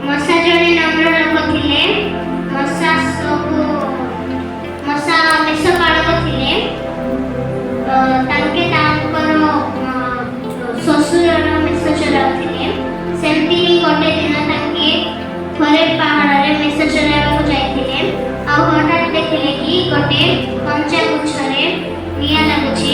ମଶା ଜଣେ ନମ୍ର ଲୋକ ଥିଲେ। ମଶା ସବୁ ମଶା ମେଷ ପାଳକ ଥିଲେ। ତାଙ୍କେ ତାଙ୍କର ଶ୍ୱଶୁରର ମେଷ ଚରାଉଥିଲେ। ସେମିତି ହିଁ ଗୋଟେ ଦିନ ତାଙ୍କେ ହୋରେବ ପାହାଡ଼ରେ ମେଷ ଚରାଇବାକୁ ଯାଇଥିଲେ ଆଉ ହଠାତ୍ ଦେଖିଲେ କି ଗୋଟେ କଞ୍ଚା ଗୁଚ୍ଛରେ ନିଆଁ ଲାଗୁଛି।